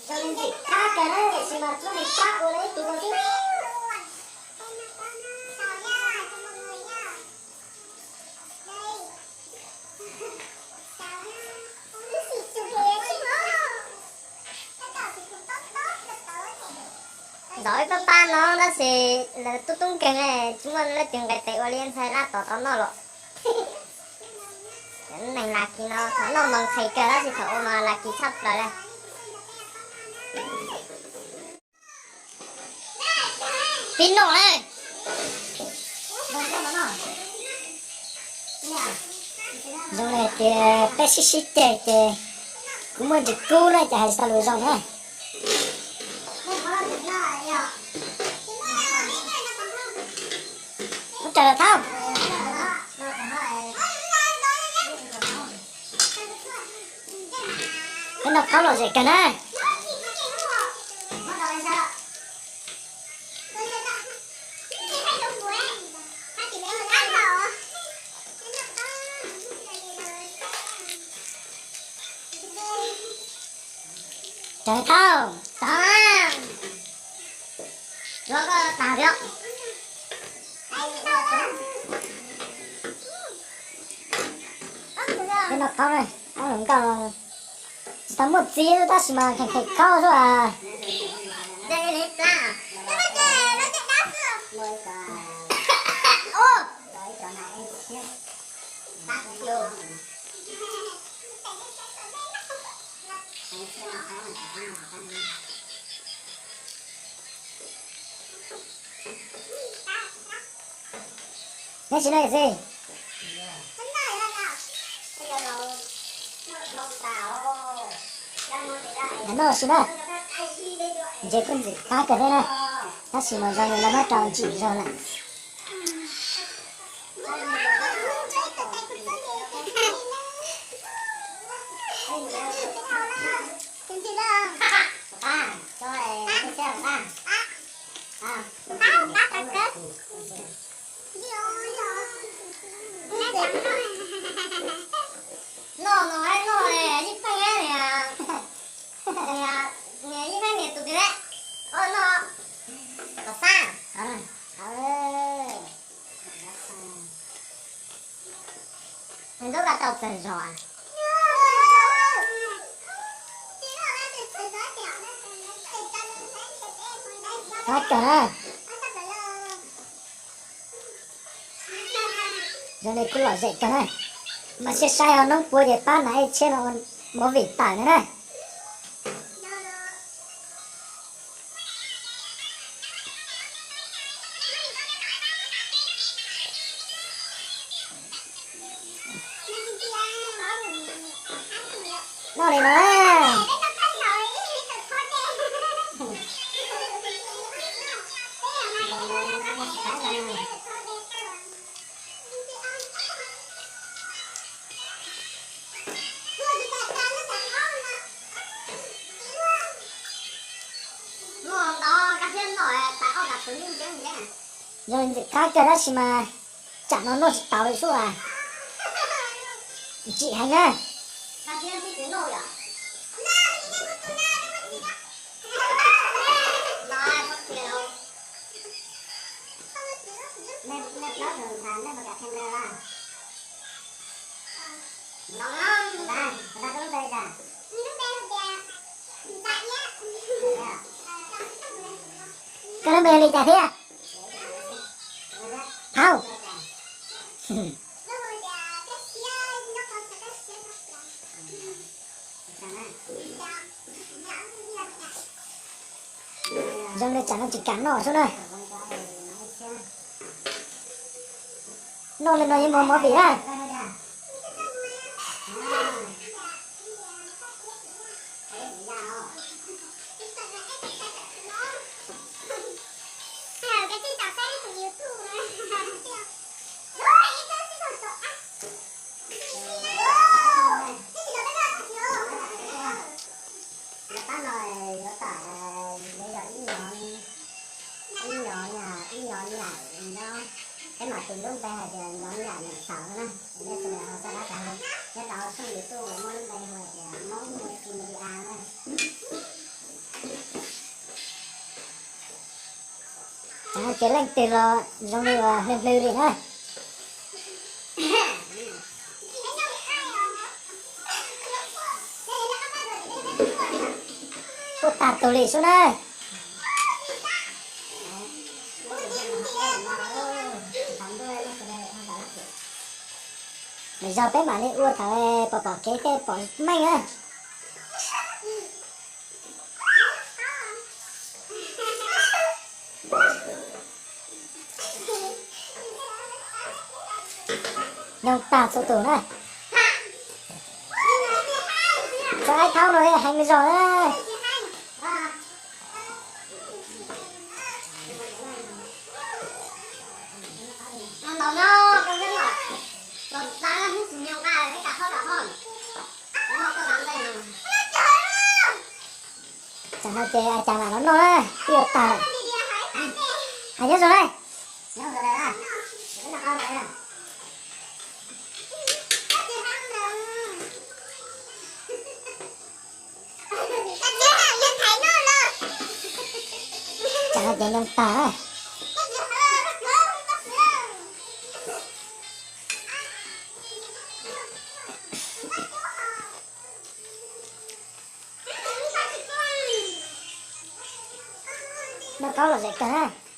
Zoo li ntxim qab kawg na, tiam sis mas tsuas li pab ua li ib tug xwb. Ntxov ib pab pab no tab sis lawv tub tub nkeeg, tsis muaj leej twg nqis tes ua li ntxhais lab tom tau noj los. Neeg las kis no thaum noj mas nqhis kawg tab sis thaum ua mas las kis tshaj plaws li. Pib noj na. Zoo li tias peb sib sib ceg ces kuv muaj ntsis kub na ces hais tsis tau lus zoo na. Ub, raws los thaub. Peb noj qaub lom zem kawg na. Raws thaub, tag, yuav koj tag thiab. Peb noj qaub na, qaub hluas nkauj tsis tau muaj txiv tab sis mas kheev kheev qaub xwb as. Neb sim no xwb. Noj sim na. Ntses kuj ntxim qab kawg thiab na, tab sis mas zoo li lawv muab rau ntsim zog lawm. Noj no noj ib pheej niam, niam ib pheej niam tus twg, noj kom xab. Nws ntuj koj tau txawg zog. Qab kawg na. Zoo li kuj lom zem kawg na. Mas siab saib ho noob puav ces pab nas ej tshiab no ua movie tawm na na. Noj li no. Zoo li ntxim qab kawg tab sis mas tsam no noj tsis tau li sub as. Ntsim heev na. Koj lub npe li cas thiab? Thaub. Zoo li tsam no tsis kam noj xwb na. Noj li no yeej muaj movie na. Yuav pab no yuav tom, yuav yog ib nyom, ib nyom yam, ib nyom yam no, peb mam tis lub npe hais tias nyom yam nyam xaus na. Nej sawv daws ho xav dab tsi, nyob rau tshooj YouTube muaj lub npe hu hais tias Hmoob Multimedia na. Ces leej twg los zoo li uas hlwb hlwb li na. Ua tag tus li xwb na. Lwm zaug peb mam li ua thaum pom pom kev tej pom meej na. Nyoog tag tus tus na. Tso aib thaub no heev li zog na. Tsam no ces cas mam los noj na, twb yuav tag lawm. Hais nyob zoo na. Tsam no ces nyoog tag na. Noj kaub lom zem kawg na.